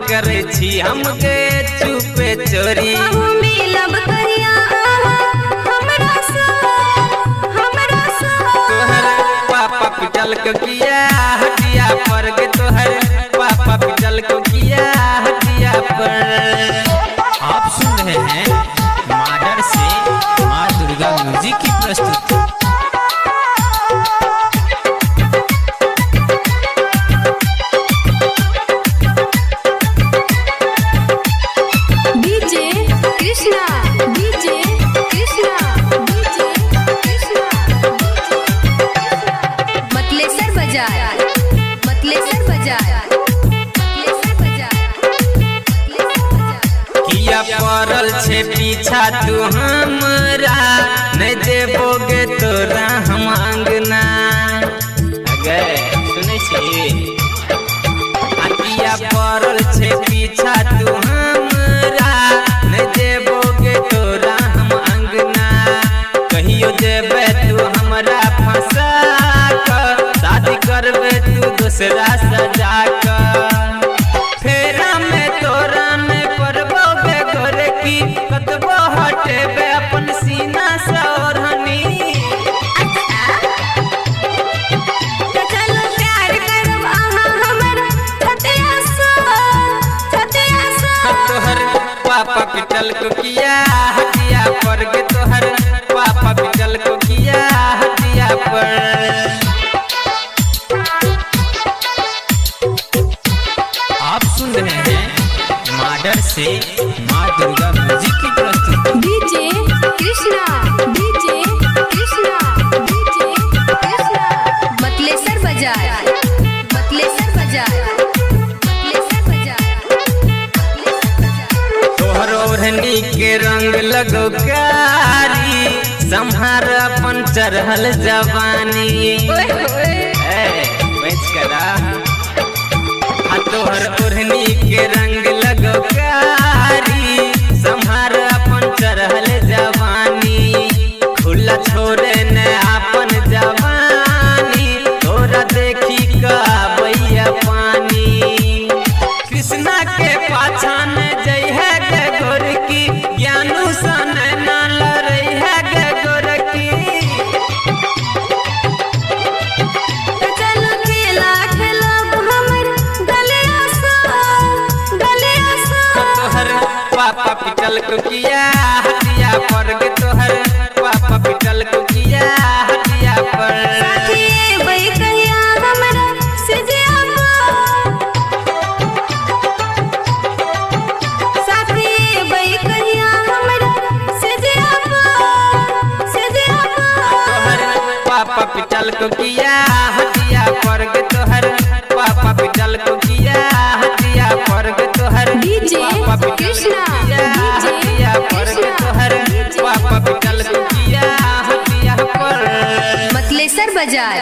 करे छी हमके चुपे चोरी। मिलब कहिया हमरा सा, हमरा सा। तोहर पापा पिटल को किया हटिया पर गे, तोहर पापा पिटल को किया हटिया पर। आप सुन रहे हैं माडर से माँ दुर्गा म्यूजिक की प्रस्तुति। DJ Krishna, DJ Krishna, DJ Krishna, Matlesar बाजार, मतलेसर बाजार, मतलेसर बाजार, मतलेसर बाजार। किया पड़ल छे पीछा तू हमरा, नहीं देबोगे तोरा हम अंगना। अगे सुनै छी, किया पड़ल छे पीछा तू हमरा, नहीं देबोगे तोरा हम अंगना। कहियो देबे तू हमरा फंसा क, शादी करबे तू दूसरा सजा क। फेरा में तोरा में पड़बो बे गोरकी, कतबो हटेबे अपन सीना से ओढ़नी। तो चलो प्यार करब अहाँ हमर छतिया सा, छतिया सा। तोहर पापा पिटल को किया हटिया पर गे, तोहर पापा पिटल को किया हटिया पर। आप सुन रहे हैं माडर से माँ दुर्गा म्यूजिक की प्रस्तुति। DJ Krishna, DJ Krishna, DJ Krishna. Matlesar बाजार, मतलेसर बाजार, मतलेसर बाजार, मतलेसर बाजार। तोहर ओढ़नी के रंग लगो कारी, संहार अपन चढ़ल जवानी। ओए होए। ए बच करा, तोहर ओढ़नी के रंग लगो कारी, संहार अपन चढ़ल जवानी। खुला छोड़े न अपन जवानी, तोरा देखी कबैया पानी। कृष्णा के पाछा न जइहे गे गोरकी, ज्ञानू सन ना लड़ैहे गे गोरकी। तो चलो खेला खेलब हमर गलिया सा, गलिया सा। तोहर पापा पिटल को किया हटिया पर गे, तोहर पापा पिटल को किया हटिया पर। साथी अबै कहिया हमरा सेजिया पर, साथी अबै कहिया हमरा सेजिया पर, सेजिया पर। तोहर पापा पिटल को किया हटिया पर गे, तोहर पापा पिटल को किया हटिया पर गे, तोहर डीजे पापा पिटल को कृष्णा, किया डीजे हटिया पर गे, कृष्णा, तोहर डीजे पापा पिटल को किया हटिया पर। मतलेसर बाजार।